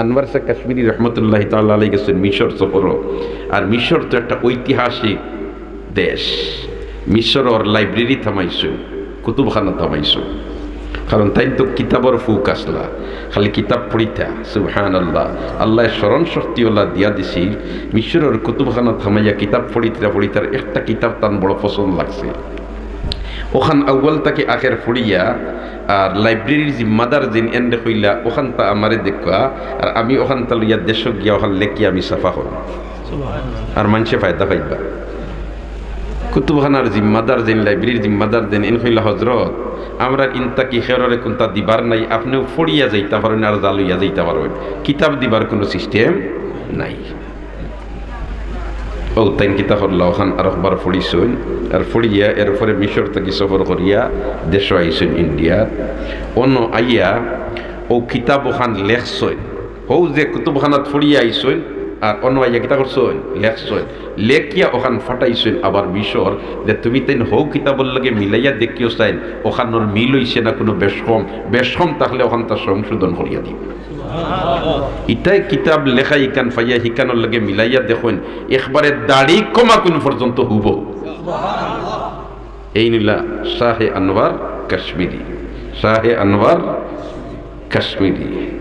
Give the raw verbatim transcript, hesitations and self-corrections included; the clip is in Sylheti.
আনোয়ার শাহ কাশ্মীরি রহমতুল্লাহি তাআলা আলাইহি গেছইন মিশর সফরো। আর মিশর তো একটা ঐতিহাসিক দেশ। মিশরর library থামাইছইন, কুতুবখানা থামাইছইন। কারণ তাইন তো কিতাবর ফুক আছলা, খালি কিতাব পড়িতা। সুবহানাল্লাহ। আল্লায় স্মরণ শক্তি ওলা দিয়া দিছিল। মিশরর কুতুবখানা থামাইয়া কিতাব পড়িতরা পড়িতরা একটা কিতাব তান বড় পছন্দ লাগছে। ওখান আউয়াল থাকি আখের পড়িয়া, আর library-র জিম্মাদার যেইন এনরে কইলা, "ওখানতা আমারে দেখউক্কা, আর আমি ওখানতা লইয়া দেশো গিয়া ওখান লেখিয়া আমি ছাপা করমু।" আর মানষে ফায়দা পাইবা। কুতুবখানার জিম্মাদার যেইন, library-র জিম্মাদার যেইন, এন কইলা, "হজরত, আমরার ইন থাকি কেউরে কুন্তা দিবার নাই, আপনেও পড়িয়া যাইতা পারইন আর যা লইয়া যাইতা পারইন, কিতাব দিবার কুনু system নাই।" অউ তাইন কিতা করলা, ওখান আরকবার পড়িছইন, আর পড়িয়া এরপরে মিশর থাকি সফর করিয়া দেশো আইছইন ইন্ডিয়াত। অনো আইয়া অউ কিতাব ওখান লেখছইন, হউ যে কুতুবখানাত পড়িয়া আইছইন, আর অনো আইয়া কিতা করছইন, লেখছইন। লেখিয়া ওখান ফাটাইছইন আবার মিশর, যে তুমি তাইন হউ কিতাবর লগে মিলাইয়া দেখিও চাইন, ওখানর মিল অইছে না কুনু বেশকম, বেশকম থাকলে ওখানতা সংশোধন করিয়া দিও। ইতায় কিতাব লেখা ইখান পাইয়া হিখানর লগে মিলাইয়া দেখইন, একবারে দাড়ি কমা কুন পর্যন্ত হুবহু। এইন অইলা শাহে আনোয়ার কাশ্মীরি, শাহে আনোয়ার কাশ্মীরি।